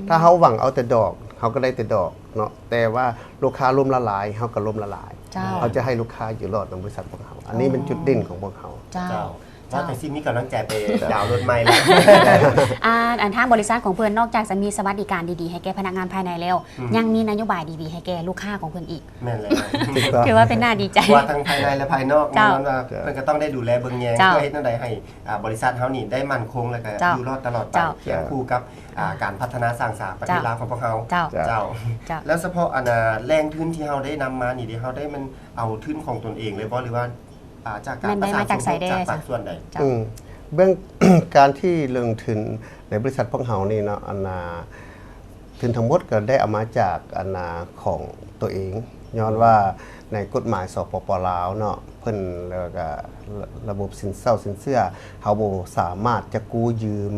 ຖ້າເຮົາຫວັງເອົາແຕ່ດອກ ເຮົາກໍໄດ້ແຕ່ດອກເນາະ ແຕ່ວ່າລູກຄ້າລົ້ມລະລາຍ ເຮົາກໍລົ້ມລະລາຍ. ເຈົ້າ ເຮົາຈະໃຫ້ລູກຄ້າຢູ່ລອດນຳບໍລິສັດພວກເຮົາ. ອັນນີ້ແມ່ນຈຸດເດັ່ນຂອງພວກເຮົາ. ເຈົ້າ ເຈົ້າ ວ່າແຕ່ຊິມີກຳລັງໃຈໄປດາວລົດໃໝ່ແລ້ວ. ອັນ ອັນທາງບໍລິສັດຂອງເພິ່ນ ນອກຈາກຈະມີສະຫວັດດີການດີໆໃຫ້ແກ່ພະນັກງານພາຍໃນແລ້ວ ອືມ ຍັງມີນະໂຍບາຍດີໆໃຫ້ແກ່ລູກຄ້າຂອງເພິ່ນອີກ. ແມ່ນແລ້ວ ຖືກຕ້ອງ ຖືວ່າເປັນໜ້າດີໃຈ ວ່າທັງພາຍໃນ ແລະ ພາຍນອກ. ເຈົ້າ ແນ່ນອນວ່າ ເຈົ້າ ເພິ່ນກໍຕ້ອງໄດ້ດູແລເບິ່ງແຍງ ເຈົ້າ ເພື່ອເຮັດແນວໃດໃຫ້ ອາ ບໍລິສັດເຮົານີ້ໄດ້ໝັ້ນຄົງ ແລະ ກໍ ເຈົ້າ ຢູ່ລອດຕະຫຼອດໄປ ເຈົ້າ ຄຽງຄູ່ກັບ ອາ ການພັດທະນາສ້າງສາປະເທດລາວຂອງພວກເຮົາ. ເຈົ້າ ເຈົ້າ ເຈົ້າ ເຈົ້າ ແລ້ວສະເພາະ ອັນ ອາ ແຫຼ່ງທຶນທີ່ເຮົາໄດ້ນຳມານີ້ເດ ເຮົາໄດ້ແມ່ນເອົາທຶນຂອງຕົນເອງເລີຍບໍ່ ຫຼືວ່າ ອາ ຈາກການປະສານສົມທົບຈາກພາກສ່ວນໃດ? ເຈົ້າ ອືມ ເບື້ອງ ການທີ່ເລື່ອງທຶນໃນບໍລິສັດພວກເຮົານີ້ເນາະ ອັນ ອາ ທຶນທັງໝົດກໍໄດ້ເອົາມາຈາກ ອັນ ອາ ຂອງຕົວເອງ ຍ້ອນວ່າໃນກົດໝາຍ ສປປ ລາວເນາະ ເພິ່ນ ແລ້ວກໍລະ ລະບົບສິນເຊົ່າສິນເຊື່ອ ເຮົາບໍ່ສາມາດຈະກູ້ຢືມ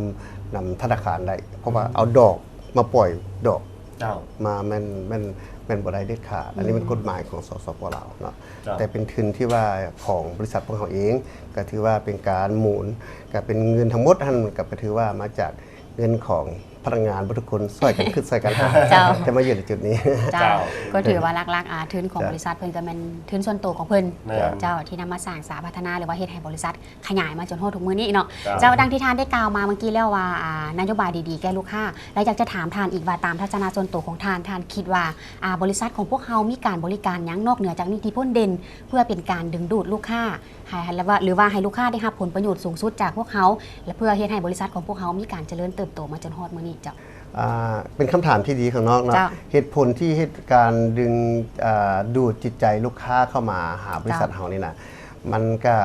ນຳທະນາຄານໄດ້ ເພາະວ່າ ອືມ ເອົາດອກມາປ່ອຍດອກ ເຈົ້າ ມາ ແມ່ນ ແມ່ນ ແມ່ນບໍ່ໄດ້ເດັດຂາດ. ອັນນີ້ແມ່ນ ອືມ ກົດໝາຍຂອງ ສສປ ລາວເນາະ. ເຈົ້າ ແຕ່ເປັນທຶນທີ່ວ່າຂອງບໍລິສັດພວກເຮົາເອງ ກໍຖືວ່າເປັນການໝູນ ກໍເປັນເງິນທັງໝົດຫັ້ນ ກໍ ກໍຖືວ່າມາຈາກເງິນຂອງພະນັກງານເບິດທຸກຄົນ ຊ່ອຍກັນຄິດ ຊ່ອຍກັນຫາ ເຈົ້າ ຈະມາຢູ່ໃນຈຸດນີ້. ເຈົ້າ ເຈົ້າ ກໍຖືວ່າຫຼັກໆ ອາ ທຶນຂອງ ເຈົ້າ ບໍລິສັດເພິ່ນກໍແມ່ນທຶນສ່ວນໂຕຂອງເພິ່ນ. ແມ່ນ ເຈົ້າ ທີ່ນຳມາສ້າງສາພັດທະນາ ຫຼືວ່າເຮັດໃຫ້ບໍລິສັດຂະຫຍາຍມາຈົນຮອດທຸກມື້ນີ້ເນາະ. ເຈົ້າ ເຈົ້າ ດັ່ງທີ່ທ່ານໄດ້ກ່າວມາເມື່ອກີ້ແລ້ວວ່າ ອາ ນະໂຍບາຍດີໆແກ່ລູກຄ້າ ແລະ ຢາກຈະຖາມທ່ານອີກວ່າ ຕາມທັດສະນະສ່ວນໂຕຂອງທ່ານ ທ່ານຄິດວ່າ ອາ ບໍລິສັດຂອງພວກເຮົາມີການບໍລິການຫຍັງນອກເໜືອຈາກນິຕິພົນເດັ່ນ ເພື່ອເປັນການດຶງດູດລູກຄ້າ ໃຫ້ ໃຫ້ ຫຼືວ່າ ຫຼືວ່າໃຫ້ລູກຄ້າໄດ້ຮັບຜົນປະໂຫຍດສູງສຸດຈາກພວກເຮົາ ແລະ ເພື່ອເຮັດໃຫ້ບໍລິສັດຂອງພວກເຮົາມີການຈະເລີນເຕີບໂຕມາຈົນຮອດມື້ນີ້ເຈົ້າ. ອ່າ ເປັນຄຳຖາມທີ່ດີຂ້າງນອກເນາະ. ເຈົ້າ ເຫດຜົນທີ່ເຮັດການດຶງ ອ່າ ດູດຈິດໃຈລູກຄ້າເຂົ້າມາຫາບໍລິສັດ ເຈົ້າ ເຮົານີ້ນະ ມັນກະ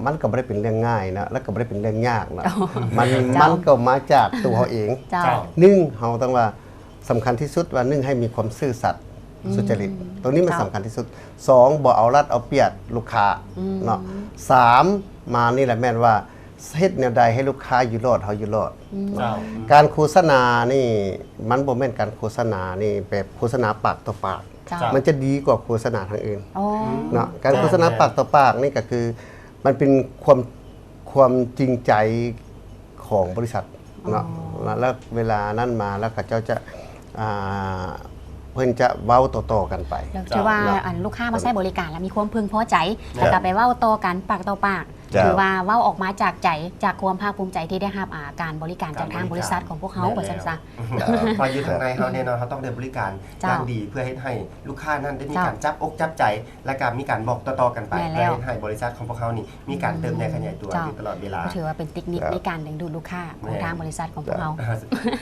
ມັນກໍບໍ່ໄດ້ເປັນເລື່ອງງ່າຍເນາະ ແລ້ວກໍບໍ່ໄດ້ເປັນເລື່ອງຍາກເນາະ. ເຈົ້າ ມັນ ເຈົ້າ ມັນກໍມາຈາກຕົວເຮົາເອງ. ເຈົ້າ ເຈົ້າ ໜຶ່ງ ເຮົາຕ້ອງວ່າ ສຳຄັນທີ່ສຸດວ່າ ໜຶ່ງ ໃຫ້ມີຄວາມຊື່ສັດ ອືມ ສຸດຈະລິດ ຕົງນີ້ມັນ ເຈົ້າ ສຳຄັນທີ່ສຸດ. ສອງ ບໍ່ເອົາລັດເອົາປຽບລູກຄ້າ ອືມ ເນາະ. ສາມ ມານີ້ແຫຼະແມ່ນວ່າ ເຮັດແນວໃດໃຫ້ລູກຄ້າຢູ່ລອດ ເຮົາຢູ່ລອດ ອືມ ເນາະ. ເຈົ້າ ການໂຄສະນານີ້ ມັນບໍ່ແມ່ນການໂຄສະນານີ້ແບບໂຄສະນາປາກຕໍ່ປາກ ເຈົ້າ ເຈົ້າ ມັນຈະດີກວ່າໂຄສະນາທາງອື່ນ ໂອ້ ເນາະ. ການໂຄສະນາ ແມ່ນ ປາກຕໍ່ປາກນີ້ກໍຄື ມັນເປັນຄວາມ ຄວາມຈິງໃຈຂອງບໍລິສັດເນາະ. ອໍ ແລ້ວເວລານັ້ນມາແລ້ວເຂົາເຈົ້າຈະ ອ່າ ເພິ່ນຈະເວົ້າຕໍ່ໆກັນໄປ. ແລ້ວຖືວ່າ ເຈົ້າ ເນາະ ອັນລູກຄ້າມາໃຊ້ບໍລິການແລ້ວມີຄວາມເພິ່ງພໍໃຈ ເຈົ້າ ແລ້ວກໍໄປເວົ້າຕໍ່ກັນປາກຕໍ່ປາກ. ເຈົ້າ ຖືວ່າເວົ້າອອກມາຈາກໃຈ ຈາກຄວາມພາກພູມໃຈທີ່ໄດ້ຮັບ ອ່າ ການບໍລິການຈາກທາງບໍລິສັດຂອງພວກເຮົາ ແມ່ນແລ້ວ ວ່າຊັ້ນຊະ. ເອີ ເພາະຢູ່ທາງໃນເຮົາແນ່ນອນ ເຮົາຕ້ອງໄດ້ບໍລິການ ເຈົ້າ ຢ່າງດີ ເພື່ອເຮັດໃຫ້ລູກຄ້ານັ້ນໄດ້ມີ ເຈົ້າ ການຈັບອົກຈັບໃຈ ແລະກະມີການບອກຕໍ່ໆກັນໄປ ແມ່ນແລ້ວ ເພື່ອເຮັດໃຫ້ບໍລິສັດຂອງພວກເຮົານີ້ມີການເຕີບໃຫຍ່ຂະຫຍາຍຕົວ ເຈົ້າ ຢູ່ຕະຫຼອດເວລາ. ຖືວ່າເປັນເຕັກນິກ ເຈົ້າ ໃນການດຶງດູດລູກຄ້າຂອງ ແມ່ນ ທາງບໍລິສັດຂອງພວກເຮົາ.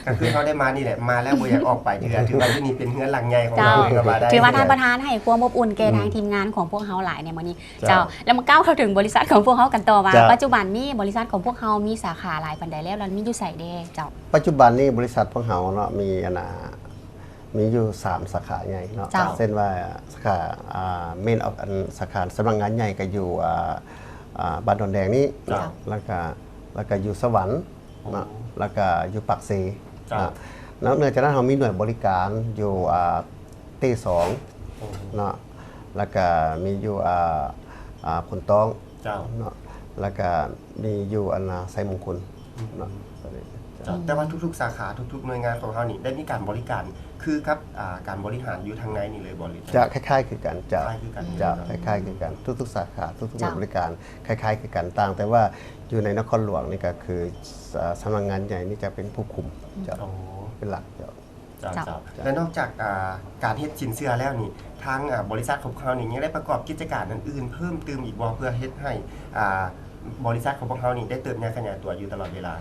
ກໍຄືເຮົາໄດ້ມານີ້ແຫຼະ ມາແລ້ວບໍ່ຢາກອອກໄປເທື່ອ ຖືວ່າຢູ່ນີ້ເປັນເຮືອນຫຼັງໃຫຍ່ຂອງເຮົາ ເຈົ້າ ກໍວ່າໄດ້. ຖືວ່າທ່ານປະທານໃຫ້ຄວາມອົບອຸ່ນແກ່ ອືມ ທາງທີມງານຂອງພວກເຮົາຫຼາຍໃນມື້ນີ້. ເຈົ້າ ເຈົ້າ ແລ້ວມາກ້າວເຂົ້າເຖິງບໍລິສັດຂອງພວກເຮົາກັນຕໍ່ວ່າ ເຈົ້າ ປັດຈຸບັນນີ້ບໍລິສັດຂອງພວກເຮົາມີສາຂາຫຼາຍປານໃດແລ້ວ ແລະ ມີຢູ່ໃສແດ່ເຈົ້າ? ປັດຈຸບັນນີ້ບໍລິສັດພວກເຮົາເນາະ ມີອັນນ່າ ມີຢູ່ສາມສາຂາໃຫຍ່ເນາະ. ເຈົ້າ ເຊັ່ນວ່າສາຂາ ອ່າ ເມນອອບ ອັນສາຂາສຳນັກງານໃຫຍ່ກໍຢູ່ ອ່າ ອ່າ ບ້ານດອນແດງນີ້ ເຈົ້າ ເນາະ ແລ້ວກໍ ແລ້ວກໍຢູ່ສະຫວັນເນາະ ໂອ້ ແລ້ວກໍຢູ່ປາກເຊ ເຈົ້າ ເນາະ. ນອກເໜືອຈາກນັ້ນເຮົາມີໜ່ວຍບໍລິການຢູ່ ອ່າ ເຕສອງ ໂອ້ ເນາະ ແລ້ວກໍມີຢູ່ ອ່າ ອ່າ ໂພນຕ້ອງ ເຈົ້າ ເນາະ ແລ້ວກໍມີຢູ່ອັນນ່າ ໄຊມຸງຄຸນ ອືມ ເນາະ. ເຈົ້າ ແຕ່ວ່າທຸກໆສາຂາ ທຸກໆໜ່ວຍງານຂອງເຮົານີ້ ໄດ້ມີການບໍລິການຄືກັບ ອ່າ ການບໍລິຫານຢູ່ທາງໃນນີ້ເລີຍບໍ່ ຫຼື? ຈະຄ້າຍໆຄືກັນ ຈະ ຄ້າຍຄືກັນ ຈະ ເນາະ ຄ້າຍໆຄືກັນ ທຸກໆສາຂາ ທຸກໆ ເຈົ້າ ໜ່ວຍບໍລິການຄ້າຍໆຄືກັນ ຕ່າງແຕ່ວ່າຢູ່ໃນນະຄອນຫຼວງນີ້ກໍຄື ສ- ສຳນັກງານໃຫຍ່ນີ້ຈະເປັນຜູ້ຄຸມ ເຈົ້າ ໂອ້ ເປັນຫຼັກ ເຈົ້າ. ເຈົ້າ ເຈົ້າ ເຈົ້າ ແລະນອກຈາກ ອ່າ ການເຮັດສິນເຊື່ອແລ້ວນີ້ ທາງ ອ່າ ບໍລິສັດຂອງພວກເຮົານີ້ ຍັງໄດ້ປະກອບກິດຈະການອັນອື່ນເພີ່ມຕື່ມອີກບໍ່ ເພື່ອເຮັດໃຫ້ ອ່າ ບໍລິສັດຂອງພວກເຮົານີ້ໄດ້ເຕີບໃຫຍ່ຂະຫຍາຍຕົວຢູ່ຕະຫຼອດເວລາ?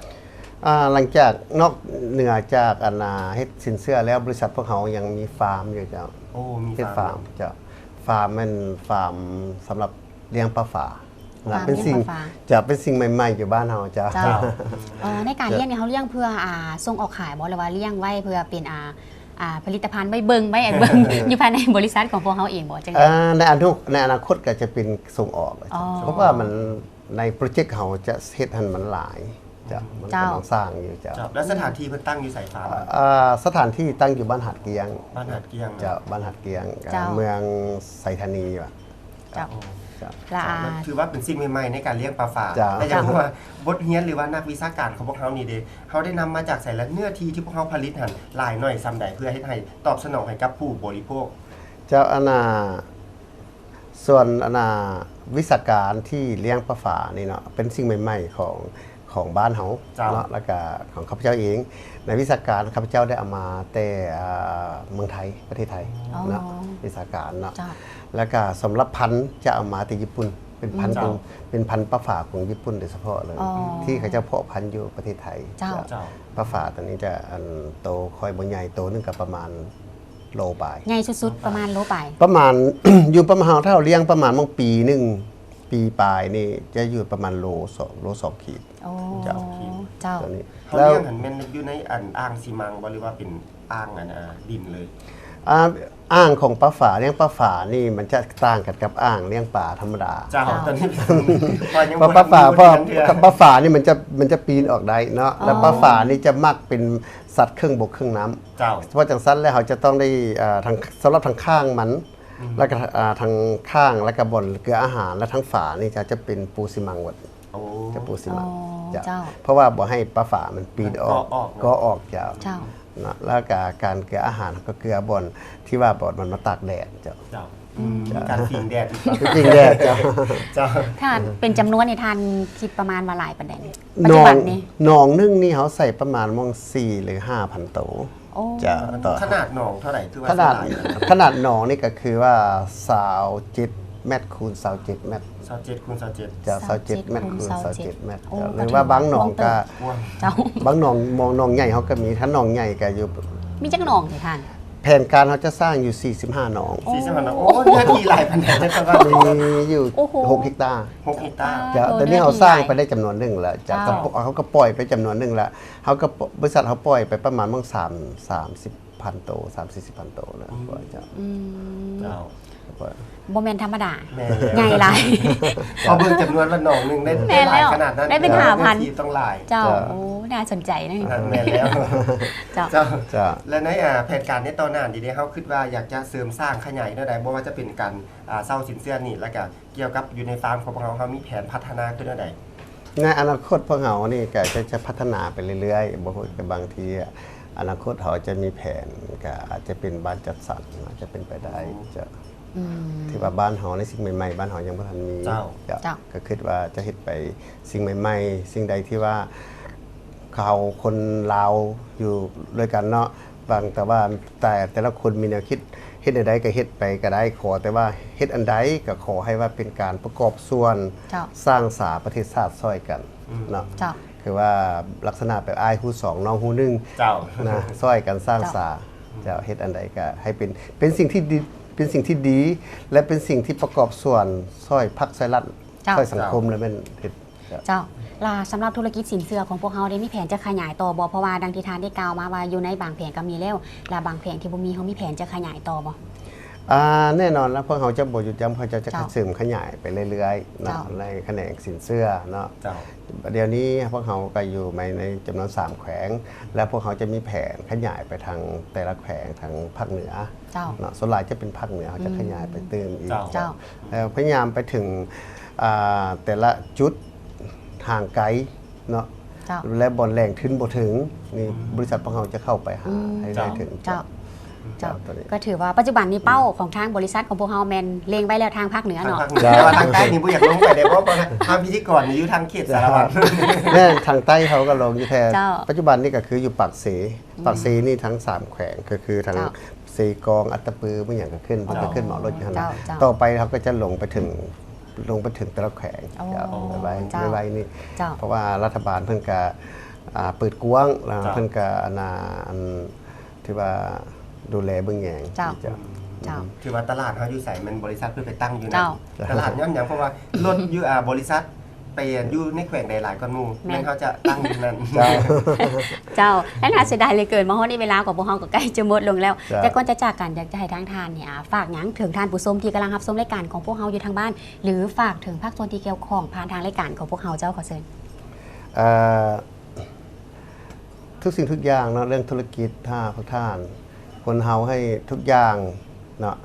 ອ່າ ຫຼັງຈາກ ນອກເໜືອຈາກອັນ ອ່າ ເຮັດສິນເຊື່ອແລ້ວ ບໍລິສັດພວກເຮົາຍັງມີຟາມຢູ່ເຈົ້າ. ໂອ້ ມີ ເຮັດຟາມ ຟາມ ເຈົ້າ. ຟາມແມ່ນຟາມສຳລັບ ລ້ຽງປາຝາ ເປັນສິ່ງ ເປັນສິ່ງໃໝ່ໆຢູ່ບ້ານເຮົາເຈົ້າ. ເຈົ້າ ເອີ ໃນການລ້ຽງນີ້ເຮົາລ້ຽງເພື່ອ ອ່າ ສົ່ງອອກຂາຍບໍ່ ຫຼືວ່າລ້ຽງໄວ້ເພື່ອເປັນ ອ່າ ອ່າ ຜະລິດຕະພັນໄວ້ເບິ່ງ ໄວ້ເບິ່ງຢູ່ພາຍໃນບໍລິສັດຂອງພວກເຮົາເອງບໍ່ ຈັ່ງໃດ? ເອີ ໃນອະນາ ໃນອະນາຄົດກໍຈະເປັນສົ່ງອອກ ເຈົ້າ ເພາະວ່າມັນ ໃນໂປຣເຈັກເຮົາຈະເຮັດຫັ້ນມັນຫຼາຍ ເຈົ້າ ມັນກຳລັງສ້າງຢູ່ເຈົ້າ. ເຈົ້າ ແລ້ວສະຖານທີ່ເພິ່ນຕັ້ງຢູ່ໃສຟາມ? ອ່າ ສະຖານທີ່ຕັ້ງຢູ່ບ້ານຫາດກ້ຽງ. ບ້ານຫາດກ້ຽງ ເຈົ້າ ບ້ານຫາດກ້ຽງ ເຈົ້າ ເມືອງໄຊທານີວ່າ. ເຈົ້າ ເຈົ້າ ລະ ເຈົ້າ ຖືວ່າເປັນສິ່ງໃໝ່ໆໃນການລ້ຽງປາຝາ. ເຈົ້າ ແລະ ຢາກຮູ້ວ່າບົດຮຽນ ຫຼືວ່ານັກວິຊາການຂອງພວກເຮົານີ້ເດ ເຮົາໄດ້ນຳມາຈາກໃສ ແລະ ເນື້ອທີ່ທີ່ພວກເຮົາຜະລິດຫັ້ນຫຼາຍໜ້ອຍສ່ຳໃດ ເພື່ອເຮັດໃຫ້ຕອບສະໜອງໃຫ້ກັບຜູ້ບໍລິໂພກ? ເຈົ້າ ອັນນ່າ ສ່ວນອັນນ່າ ວິຊາການທີ່ລ້ຽງປາຝານີ້ເນາະ ເປັນສິ່ງໃໝ່ໆຂອງ ຂອງບ້ານເຮົາ ເຈົ້າ ເນາະ ແລ້ວກະຂອງຂ້າພະເຈົ້າເອງ. ໃນວິຊາການ ຂ້າພະເຈົ້າໄດ້ເອົາມາແຕ່ ອ່າ ເມືອງໄທ ປະເທດໄທ ອໍ ເນາະ ວິຊາການເນາະ. ເຈົ້າ ແລ້ວກະສຳລັບພັນຈະເອົາມາແຕ່ຍີ່ປຸ່ນ ເປັນພັນ ເຈົ້າ ຂອງ ເປັນພັນປາຝາຂອງຍີ່ປຸ່ນໂດຍສະເພາະເລີຍ ອໍ ທີ່ເຂົາເຈົ້າເພາະພັນຢູ່ປະເທດໄທ. ເຈົ້າ ເຈົ້າ ເຈົ້າ ປາຝາຕົວນີ້ຈະ ອັນ ໂຕຄ່ອຍບໍ່ໃຫຍ່ ໂຕໜຶ່ງກໍປະມານໂລປາຍ ໃຫຍ່ສຸດໆປະມານໂລປາຍ ປະມານ ຢູ່ປະມານ ເຮົາ ຖ້າເຮົາລ້ຽງປະມານໝ່ອງປີໜຶ່ງ ປີປາຍນີ້ຈະຢູ່ປະມານໂລສອງ ໂລສອງຂີດ. ໂອ້ ເຈົ້າ ເຈົ້າ ຕົວນີ້ ເຮົາລ້ຽງຫັ້ນແມ່ນຢູ່ໃນອັນອ່າງຊີມັງບໍ່ ຫຼືວ່າເປັນອ່າງອັນ ອ່າ ດິນເລີຍ? ອ່າ ອ່າງຂອງປາຝາ ລ້ຽງປາຝານີ້ມັນຈະຕ່າງກັນກັບອ່າງລ້ຽງປາທຳມະດາ. ເຈົ້າ ເຈົ້າ ຕອນນີ້ ເພາະປາຝາ ເພາະປາຝານີ້ມັນຈະ ມັນຈະປີນອອກໄດ້ເນາະ ອໍ ແລ້ວປາຝານີ້ຈະມັກເປັນສັດເຄິ່ງບົກເຄິ່ງນ້ຳ. ເຈົ້າ ເພາະຈັ່ງຊັ້ນແລ້ວເຮົາຈະຕ້ອງໄດ້ ອ່າ ທັງ ສຳລັບທັງຂ້າງມັນ ອືມ ແລ້ວກໍ ອ່າ ທັງຂ້າງ ແລ້ວກໍບ່ອນເກືອອາຫານ ແລະ ທັງຝານີ້ຈະ ຈະເປັນປູຊີມັງໝົດ. ໂອ້ ຈະປູຊີມັງ. ອໍ ເຈົ້າ ເຈົ້າ ເພາະວ່າບໍ່ໃຫ້ປາຝາມັນປີນອອກ ກໍອອກ ກໍອອກ. ເຈົ້າ ເຈົ້າ ເນາະ ແລ້ວກໍການເກືອອາຫານ ກໍເກືອບ່ອນທີ່ວ່າບ່ອນມັນມາຕາກແດດ. ເຈົ້າ ເຈົ້າ ອືມ ເຈົ້າ ມີການພິງແດດ ພິງແດດ. ເຈົ້າ ເຈົ້າ ຖ້າເປັນຈຳນວນນີ້ ທ່ານຄິດປະມານວ່າຫຼາຍປານໃດນີ້ ປັດຈຸບັນນີ້? ໜອງ ໜອງໜຶ່ງນີ້ເຮົາໃສ່ປະມານໝ່ອງສີ່ ຫຼື ຫ້າພັນໂຕ. ໂອ້ ຈະ ຂະໜາດໜອງເທົ່າໃດ? ຄືວ່າຂະໜາດ ຂະໜາດໜອງນີ້ກໍຄືວ່າຊາວເຈັດແມັດຄູນຊາວເຈັດແມັດ. ຊາວເຈັດຄູນຊາວເຈັດ. ເຈົ້າ ຊາວເຈັດແມັດຄູນຊາວເຈັດແມັດ. ໂອ້ ເຈົ້າ ຫຼືວ່າບາງໜອງກໍ ເຈົ້າ ບາງໜອງ ໝ່ອງໜອງໃຫຍ່ເຮົາກໍມີ ຖ້າໜອງໃຫຍ່ກໍຢູ່ ມີຈັກໜອງນີ້ທ່ານ? ແຜນການເຮົາຈະສ້າງຢູ່ສີ່ສິບຫ້າໜອງ. ໂອ້ ສີ່ສິບຫ້າໜອງ. ໂອ້ ເນື້ອທີ່ຫຼາຍປານໃດ? ແຕ່ວ່າມີ ມີຢູ່ ໂອ້ໂຫ ຫົກເຮັກຕາ. ຫົກເຮັກຕາ. ເຈົ້າ ໂອ້ ຕອນນີ້ເຮົາສ້າງໄປໄດ້ຈຳນວນໜຶ່ງແລ້ວ. ເຈົ້າ ເຈົ້າ ກໍ ເຮົາກໍປ່ອຍໄປຈຳນວນໜຶ່ງແລ້ວ. ເຮົາກໍ ບໍລິສັດເຮົາປ່ອຍໄປປະມານໝ່ອງສາມ ສາມສິບພັນໂຕ ສາມສີ່ສິບພັນໂຕນະ. ອືມ ເຈົ້າ ອືມ ເຈົ້າ ບໍ່ແມ່ນທຳມະດາ. ແມ່ນ ໃຫຍ່ຫຼາຍ. ເຮົາເບິ່ງຈຳນວນວ່າໜອງໜຶ່ງໄດ້ ແມ່ນແລ້ວ ຫຼາຍຂະໜາດນັ້ນ ໄດ້ເປັນຫ້າພັນ ເນື້ອທີ່ຕ້ອງຫຼາຍ. ເຈົ້າ ເຈົ້າ ໂອ້ ໜ້າສົນໃຈນະ. ແມ່ນແລ້ວ. ເຈົ້າ ເຈົ້າ ເຈົ້າ ແລະ ໃນ ອ່າ ແຜນການໃນຕໍ່ໜ້ານີ້ເດ ເຮົາຄິດວ່າຢາກຈະເສີມສ້າງຂະຫຍາຍແນວໃດ ບໍ່ວ່າຈະເປັນການ ອ່າ ເຊົ່າສິນເຊື່ອນີ້ ແລ້ວກະ ກ່ຽວກັບຢູ່ໃນຟາມຂອງພວກເຮົາ ເຮົາມີແຜນພັດທະນາຄືແນວໃດ? ໃນອະນາຄົດພວກເຮົານີ້ກະຈະ ຈະພັດທະນາໄປເລື້ອຍໆ ບໍ່ຮູ້ ແຕ່ບາງທີອະນາຄົດເຮົາຈະມີແຜນ ກະອາດຈະເປັນບ້ານຈັດສັນ ອາດຈະເປັນໄປໄດ້. ອືມ ເຈົ້າ ອືມ ທີ່ວ່າບ້ານເຮົາໃນສິ່ງໃໝ່ໆ ບ້ານເຮົາຍັງບໍ່ທັນມີ. ເຈົ້າ ເຈົ້າ ເຈົ້າ ກະຄິດວ່າຈະເຮັດໄປສິ່ງໃໝ່ໆ ສິ່ງໃດທີ່ວ່າເຮົາຄົນລາວຢູ່ດ້ວຍກັນເນາະ ບາງ ແຕ່ວ່າ ແຕ່ ແຕ່ລະຄົນມີແນວຄິດ ເຮັດແນວໃດກໍເຮັດໄປກໍໄດ້ ຂໍແຕ່ວ່າເຮັດອັນໃດກໍຂໍໃຫ້ວ່າເປັນການປະກອບສ່ວນ ເຈົ້າ ສ້າງສາປະເທດຊາດຊ່ອຍກັນ ອືມ ເນາະ. ເຈົ້າ ຄືວ່າລັກສະນະແບບອ້າຍຮູ້ສອງ ນ້ອງຮູ້ໜຶ່ງ ເຈົ້າ ນະ ຊ່ອຍກັນສ້າງສາ. ເຈົ້າ ເຈົ້າ ເຮັດອັນໃດກໍໃຫ້ເປັນ ເປັນສິ່ງທີ່ດີ ເປັນສິ່ງທີ່ດີ ແລະ ເປັນສິ່ງທີ່ປະກອບສ່ວນຊ່ອຍພັກຊ່ອຍລັດ ເຈົ້າ ຊ່ອຍສັງຄົມ ແລະ ແມ່ນເຮັດ ເຈົ້າ ລະສຳລັບທຸລະກິດສິນເຊື່ອຂອງພວກເຮົາໄດ້ມີແຜນຈະຂະຫຍາຍຕໍ່ບໍ່? ເພາະວ່າດັ່ງທີ່ທ່ານໄດ້ກ່າວມາວ່າ ຢູ່ໃນບາງແຜນກໍມີແລ້ວ ລະບາງແຜນທີ່ບໍ່ມີ ເຮົາມີແຜນຈະຂະຫຍາຍຕໍ່ບໍ່? ອາ ແນ່ນອນລະ ພວກເຮົາຈະບໍ່ຢຸດຢັ້ງ ເຮົາຈະ ຈະເຈົ້າ ເສີມຂະຫຍາຍໄປເລື້ອຍໆເນາະ ເຈົ້າ ໃນຂະແໜງສິນເຊື່ອເນາະ. ເຈົ້າ ດຽວນີ້ພວກເຮົາກໍຢູ່ໃນ ໃນຈຳນວນສາມແຂວງ ແລະ ພວກເຮົາຈະມີແຜນຂະຫຍາຍໄປທາງແຕ່ລະແຂວງທາງພາກເໜືອ ເຈົ້າ ເນາະ ສ່ວນຫຼາຍຈະເປັນພາກເໜືອ ເຮົາຈະ ອືມ ຂະຫຍາຍໄປຕື່ມອີກ. ເຈົ້າ ເຈົ້າ ແລ້ວພະຍາຍາມໄປເຖິງ ອ່າ ແຕ່ລະຈຸດຫ່າງໄກເນາະ ເຈົ້າ ແລະ ບ່ອນແຫຼ່ງທຶນບໍ່ເຖິງນີ້ ອືມ ບໍລິສັດພວກເຮົາຈະເຂົ້າໄປຫາ ອືມ ໃຫ້ໄດ້ເຖິງ. ເຈົ້າ ເຈົ້າ ເຈົ້າ ເຈົ້າ ກໍຖືວ່າປັດຈຸບັນນີ້ ອືມ ເປົ້າຂອງທາງບໍລິສັດຂອງພວກເຮົາແມ່ນເລັງໄວ້ແລ້ວທາງພາກເໜືອເນາະ. ທາງພາກເໜືອ ແຕ່ວ່າທາງໃຕ້ນີ້ບໍ່ຢາກລົງໄປເດ້ ເພາະວ່າທາງພິທີກອນນີ້ຢູ່ທາງເຂດສາລະວັນ. ແມ່ນ ທາງໃຕ້ເຮົາກໍລົງຢູ່ແຕ່ ເຈົ້າ ປັດຈຸບັນນີ້ກໍຄືຢູ່ປາກເຊ ອືມ ປາກເຊນີ້ທັງສາມແຂວງ ກໍຄືທັງ ເຈົ້າ ເຊກອງ ອັດຕະປື ມີຫຍັງກໍຂຶ້ນ ເພິ່ນກໍຂຶ້ນເໝົາລົດຢູ່ຫັ້ນ. ເຈົ້າ ເຈົ້າ ຕໍ່ໄປເຮົາກໍຈະລົງໄປເຖິງ ລົງໄປເຖິງແຕ່ລະແຂວງ. ໂອ້ ເຈົ້າ ໄວໆ ເຈົ້າ ໄວໆນີ້ ເຈົ້າ ເພາະວ່າລັດຖະບານເພິ່ນກະ ອ່າ ເປີດກວ້າງ ແລ້ວ ເຈົ້າ ເພິ່ນກະ ອັນນ່າ ອັນ ຖືວ່າດູແລເບິ່ງແຍງ. ເຈົ້າ ເຈົ້າ ອືມ ເຈົ້າ ຖືວ່າຕະຫຼາດເຮົາຢູ່ໃສ ແມ່ນບໍລິສັດເພິ່ນໄປຕັ້ງຢູ່ນັ້ນ. ເຈົ້າ ຕະຫຼາດຍ້ອນຫຍັງ? ເພາະວ່າລົດຢູ່ ອ່າ ບໍລິສັດ ໄປຢູ່ໃນແຂວງໃດຫຼາຍກວ່າໝູ່ ແມ່ນ ແມ່ນເຮົາຈະຕັ້ງຢູ່ນັ້ນ. ເຈົ້າ ເຈົ້າ ແລະ ໜ້າເສຍດາຍເຫຼືອເກີນ ມາຮອດນີ້ເວລາຂອງພວກເຮົາກໍໃກ້ຈະໝົດລົງແລ້ວ. ເຈົ້າ ແຕ່ກ່ອນຈະຈາກກັນ ຢາກຈະໃຫ້ທາງທ່ານນີ້ ອ່າ ຝາກຫຍັງເຖິງທ່ານຜູ້ຊົມທີ່ກຳລັງຮັບຊົມລາຍການຂອງພວກເຮົາຢູ່ທາງບ້ານ ຫຼື ຝາກເຖິງພາກສ່ວນທີ່ກ່ຽວຂ້ອງຜ່ານທາງລາຍການຂອງພວກເຮົາເຈົ້າ ຂໍເຊີນ. ເອ່ອ ທຸກສິ່ງທຸກຢ່າງເນາະ ເລື່ອງທຸລະກິດ ຖ້າພວກທ່ານ ຄົນເຮົາໃຫ້ທຸກຢ່າງເນາະ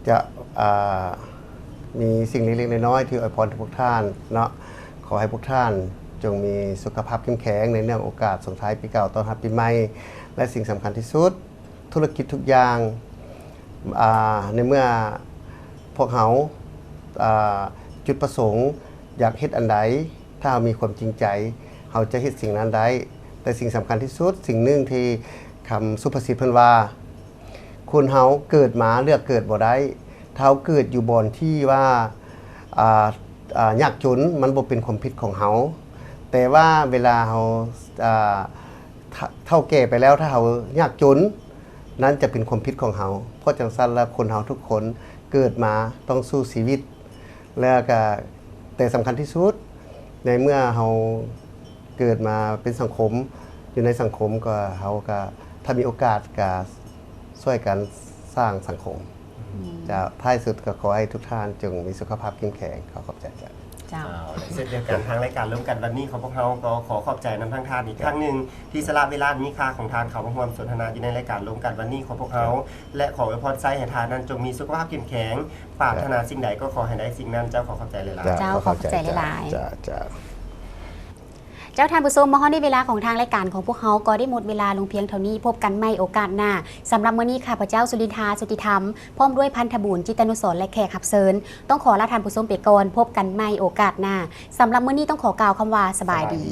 ຈະ ອ່າ ມີສິ່ງເລັກໆນ້ອຍໆທີ່ອວຍພອນໃຫ້ພວກທ່ານເນາະ. ຂໍໃຫ້ພວກທ່ານຈົ່ງມີສຸຂະພາບເຂັ້ມແຂງໃນເນື່ອງໂອກາດສົ່ງທ້າຍປີເກົ່າ ຕ້ອນຮັບປີໃໝ່ ແລະ ສິ່ງສຳຄັນທີ່ສຸດ ທຸລະກິດທຸກຢ່າງ ອາ ໃນເມື່ອພວກເຮົາ ອາ ຈຸດປະສົງຢາກເຮັດອັນໃດ ຖ້າເຮົາມີຄວາມຈິງໃຈ ເຮົາຈະເຮັດສິ່ງນັ້ນໄດ້. ແຕ່ສິ່ງສຳຄັນທີ່ສຸດ ສິ່ງໜຶ່ງທີ່ຄຳສຸພາສິດເພິ່ນວ່າ ຄົນເຮົາເກີດມາເລືອກເກີດບໍ່ໄດ້. ຖ້າເຮົາເກີດຢູ່ບ່ອນທີ່ວ່າ ອາ ອາ ຍາກຈົນ ມັນບໍ່ເປັນຄວາມຜິດຂອງເຮົາ. ແຕ່ວ່າເວລາເຮົາ ອາ ເຖົ້າ ເຖົ້າແກ່ໄປແລ້ວ ຖ້າເຮົາຍາກຈົນ ນັ້ນຈະເປັນຄວາມຜິດຂອງເຮົາ. ເພາະຈັ່ງຊັ້ນແລ້ວ ຄົນເຮົາທຸກຄົນເກີດມາຕ້ອງສູ້ຊີວິດ ແລ້ວກະ ແຕ່ສຳຄັນທີ່ສຸດ ໃນເມື່ອເຮົາເກີດມາເປັນສັງຄົມ ຢູ່ໃນສັງຄົມ ກໍເຮົາກະ ຖ້າມີໂອກາດກະຊ່ວຍກັນສ້າງສັງຄົມ. ອືມ ເຈົ້າ ທ້າຍສຸດກໍຂໍໃຫ້ທຸກທ່ານຈົ່ງມີສຸຂະພາບເຂັ້ມແຂງ. ຂໍຂອບໃຈເຈົ້າ. ເຈົ້າ ເຈົ້າ ແລະ ເຊັ່ນດຽວກັນ ທາງລາຍການລົມກັນວັນນີ້ ຂອບພວກເຮົາກໍຂໍຂອບໃຈນຳທາງທ່ານອີກຄັ້ງໜຶ່ງ ທີ່ສະຫຼະເວລາອັນມີຄ່າຂອງທ່ານເຂົ້າມາຮ່ວມສົນທະນາຢູ່ໃນລາຍການລົມກັນວັນນີ້ຂອງພວກເຮົາ ແລະ ຂໍອວຍພອນໄຊໃຫ້ທ່ານນັ້ນຈົ່ງມີສຸຂະພາບເຂັ້ມແຂງ ປາດຖະໜາສິ່ງໃດກໍຂໍໃຫ້ໄດ້ສິ່ງນັ້ນ. ເຈົ້າ ຂໍຂອບໃຈຫຼາຍໆ. ເຈົ້າ ເຈົ້າ ຂໍຂອບໃຈຫຼາຍໆ. ເຈົ້າ ເຈົ້າ ເຈົ້າ ທ່ານຜູ້ຊົມ ມາຮອດໃນເວລາຂອງທາງລາຍການຂອງພວກເຮົາກໍໄດ້ໝົດເວລາລົງພຽງເທົ່ານີ້. ພົບກັນໃໝ່ໂອກາດໜ້າ. ສຳລັບມື້ນີ້ ຂ້າພະເຈົ້າ ສຸລິນທາ ສຸດທິທຳ ພ້ອມດ້ວຍພັນທະບູນ ຈິດຕະນຸສອນ ແລະ ແຂກຮັບເຊີນ ຕ້ອງຂໍລາທ່ານຜູ້ຊົມໄປກ່ອນ. ພົບກັນໃໝ່ໂອກາດໜ້າ. ສຳລັບມື້ນີ້ຕ້ອງຂໍກ່າວຄຳວ່າ ສະບາຍດີ.